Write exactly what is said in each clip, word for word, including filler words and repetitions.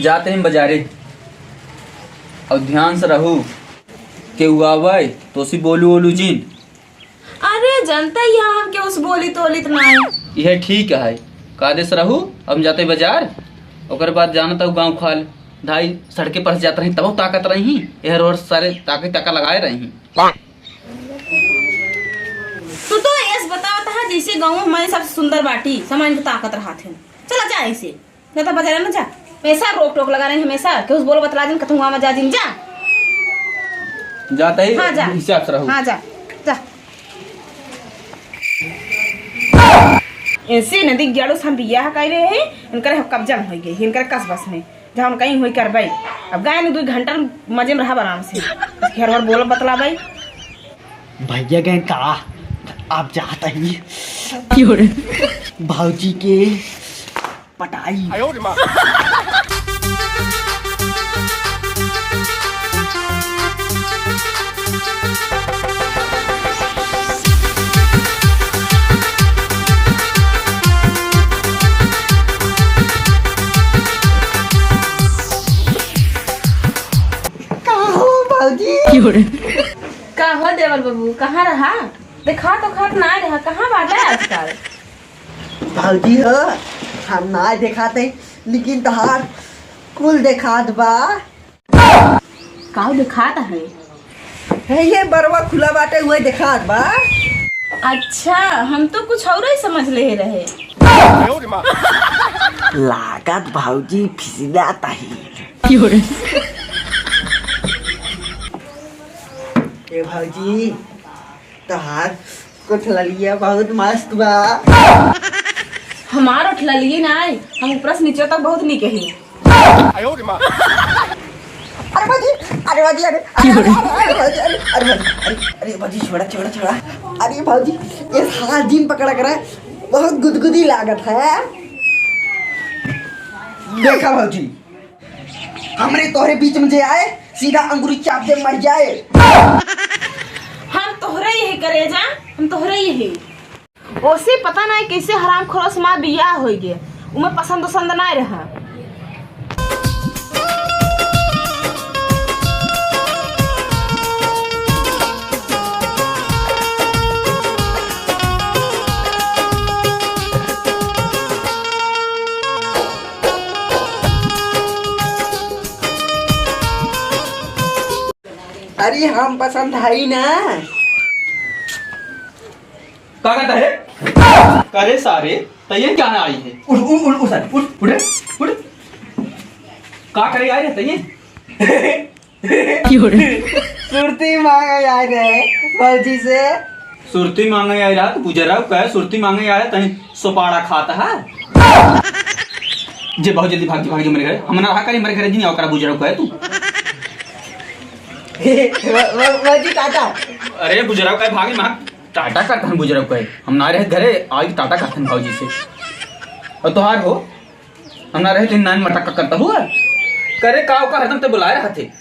जात ही बजारे। अउर ध्यान से रहू, केहू आवै, तोसी बोलू ओलू जिन। अरे, जनता ही हम केहू से बोली तोली त नाई। इहे ठीक है, कायदे से रहू, हम जाते बजार, ओकर बाद जानत हऊ गाँव खाल, धाई सड़के पर से जात रही, तबहु ताकत रही, एहर ओहर सारे ताके ताका लगाए रही। तू तो ऐस बतावत है जैसे गाँव में सबसे सुंदर बाटी, सामान के ताकत रहत है। चला जा ऐसे। जा तो बजारे में जा। हमेशा रोक टोक लगा रहे हैं, हमेशा। केहू से बोल बतला दिन, कतहु वहाँ में जा दिन, जा। जाता ही हाँ, जा। हिसाब से रहू। हाँ, जा। जा। ऐसे नदी ग्याड़ू से हम बियाह कइले हैं, इनकर हम कब्जा में होइ गए, इनकर कस बस में। जहाँ उनका ही होई करबै। अब गाय ने दुई घंटा मजे में रहब आराम से। घर भर बोल बतलाबै। भैया गए का? आप जात ही। क्यों रे? भौजी के पटाई। का हो भौजी? का हो देवर बाबू, कहाँ रहा? देखात ओखात ना रहा, कहाँ बाटे आजकल? भौजी हो, हम ना देखात है, लेकिन तोहार कुल देखात बा। काऊ देखात है? है ये बरवा खुला बाटे, उहे देखात बा। अच्छा, हम तो कुछ और ही समझ ले रहे। लागत भौजी फिसलात ही। ए भौजी, तोहार ओठललिया बहुत मस्त बा। हमार ओठललिया ना आई, हम ऊपर से नीचे तक बहुत नीक ही। अरे भौजी, अरे भौजी, अरे, अरे, अरे, अरे भौजी, अरे, अरे, अरे भौजी, छोड़ा, छोड़ा, छोड़ा। अरे भौजी, ये सारा दिन पकड़ा करे, बहुत गुदगुदी लागत है। देखा भौजी, हमरे तोहरे बीच में जे आए, सीधा अंगुरी चाप दे मर जाए। हम तोहरे यही करेजा, हम तोहरे यही। ओसे पता नाई कैसे हरामखोरो से मार बियाह होई गे, उमे पसंद उसंद नाई रहा। अरे हम पसंद है ही ना। का करता है? करे सारे, तो ये क्या ना आई है? उठ, उठ, उठ, उठ, सारे, उठ, उठ, उठ। का करे आए रहते ये? सुरती मांगे आए रहे भौजी से। सुरती मांगे आए रहा, तो गुजराऊ का है, सुरती मांगे आए रहा, तहीं सोपाड़ा खाता है। जे बहुत जल्दी भाग, भाग जो मेरे घर, हम ना रहा करी मेरे घर, जिन आओ करा गुजराऊ का है तू। वो, वो, वो जी काका। अरे गुजराऊ का है, भागे मार। टाटा करता हन बुजरब कहे, हम ना रहे घरे, आज टाटा करता हन भौजी से। और तोहार हो, हम ना रहे तो नान मटक्का करता हुआ। करे का ओका हरदम ते बुलाए रहत है।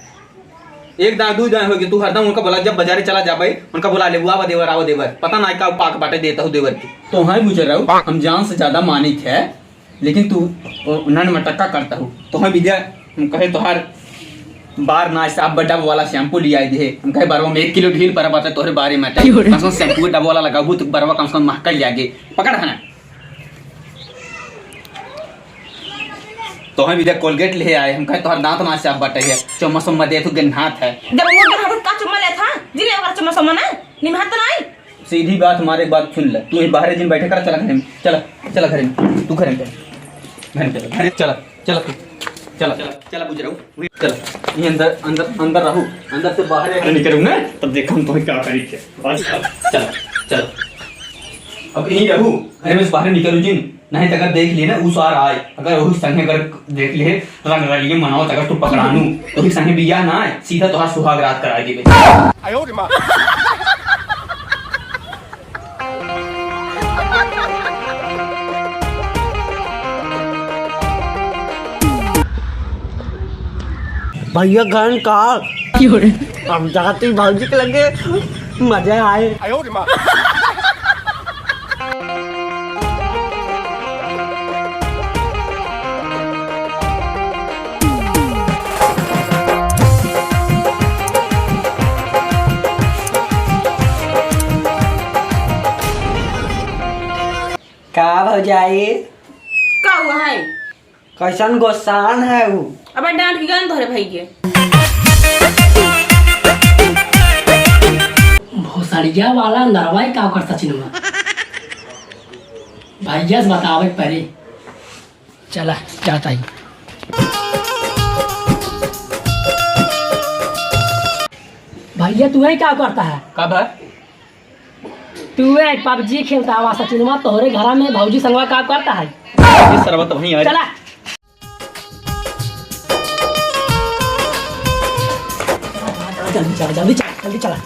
एक दाएं, दुई दाएं होइगे, तू हरदम उनका बुला, जब बजारे चला जाबे, उनका बुला ले, "आवा देवर, आवा देवर।" पता ना का पाक बाटे देता हूँ देवर की। तो हाँ बुजरब, हम जान से ज्यादा मानित है। लेकिन तू ओ, नन मटक्का करता हूँ। तोहे विद्या, हम कहे तोहार बार ना साफ बा, डब वाला शैम्पू लियाई दे। हम कहे बरवा में एक किलो ढील पर बात है तोहरे बारे में। क्यों रे? कम से कम शैम्पू डब वाला लगाबू तो बरवा कम से कम महका लागे। पकड़ है ना। तोहे विद्या कोलगेट ले आए, हम कहे तोहार दांत ना साफ बाटे है। चम्मच उम्मच दे तू गन्हात है। जब वो गन्हात का चुम्मा ले था, जी ले ओकर चम्मच उम्मा ना, निम्हात तो नहीं। सीधी बात, हमारे एक बात सुन ले, तू ही बाहरे जिन बैठे कर, चला घरे में, चला, चला घरे में, तू घरे में चला, घरे में चला, घरे चला, चला तू, चला, चला, चला बुजराऊ, चला, ये अंदर, अंदर, अंदर रहू, अंदर से बाहर अरे निकलू ना, तब देखा हम तुम्हें क्या करी थे। चला, चला, अब यहीं रहू, घरे में से बाहर निकलू जिन। नहीं तो अगर देख लिए ना, उ सार आए, अगर वही संगे अगर देख लिए, रंग रलिए मनाओ, अगर तू पकड़ानू, तो वही संगे बियाह ना आए, सीधा तोहार सुहाग रात कराए दिबे। भैया गन का? हम जाती भौजी के लगे, मजा आए। का भौजाई? का हुआ है? कैसन गोसान है उ? अबे डांट के गन धरे भाई के। भोसड़िया वाला नरवाई का कर सचिनवा? भैया से बतावे के पड़ी। चला, जाता ही। भैया, तू है क्या करता है? का बा? तू है पबजी खेलता हवा सचिनवा, तोहरे घरा में भौजी संगवा का करता है? ये सरवा तो वहीं आ चला। जल्दी चला, जल्दी चला, जल्दी चला।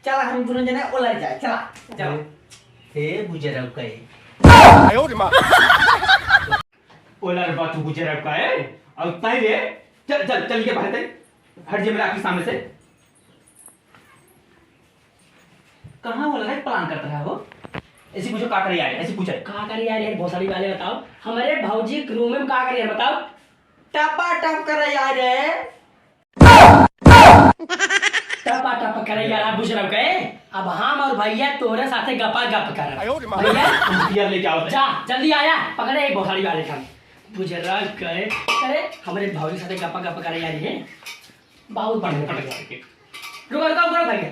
चला, हम दोनों जने ओलर जाए, चला, चला। हे बुजरब कहे। ओलर बा तू बुजरब कहे। और तय रे, चल, चल, चल के बाहर तय। हट जे मेरा आपके सामने से। कहाँ वो लगा plan करता है वो? ऐसी पूछो का करे यार, ऐसी पूछो। का करे यार, यार भोसड़ी वाले बताओ, हमारे भौजी के room में का करे यार बताओ? टपा टप करे यार रे। टपा टप करे यार, आप बुझ रहे हो के? अब हम और भैया तोरे साथे गपा गप करब। आयो रे माँ। भैया, बियर लेके आओ। जा, जल्दी आया, पकड़े एक भोसड़ी वाले का। बुझ रहा के? अरे, हमारे भौजी साथे गपा गप करे यार ये। बहुत बढ़िया, बढ़िया। रुको, रुको, रुको भैया।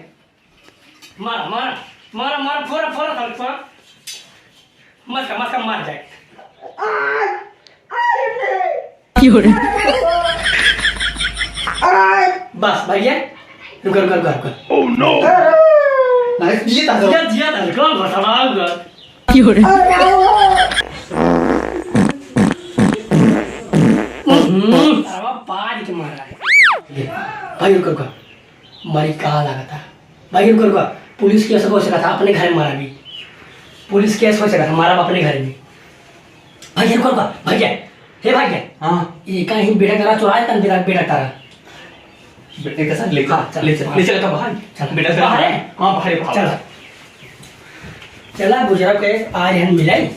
मारा, मारा, मारा, मारा, फोड़ा, फोड़ा, फोड़ा, फोड़ा। मत कर, मत कर, मार जाए। की हो रहा है? बस, भैया। रुको, रुको, रुको, रुको। Oh, no! नहीं, जिया था, जिया, जिया था, रुको, बस, अब आओ, रुको। की हो रहा है? हम्म, अरे बाप, बाज के मारा है। भाई, रुको, रुको। मरी कहाँ लागत है? भाई, रुको, रुको। पुलिस केस हो सकत है, अपने घर में मारा भी। पुलिस केस हो सकत है, मारा अपने घर में। भाई, रुको, रुको। भैया, हे भैया। हाँ। ये कहीं बेटा करा चुराए, तन बेटा, बेटा करा। बेटे के साथ ले चल, हाँ, चल, ले चल, चल। ले चल, तो बाहर। चल। बेटा बाहर है? हाँ, बाहर है, बाहर। चल। चला, गुजरा के आ रहे हैं मिलाई।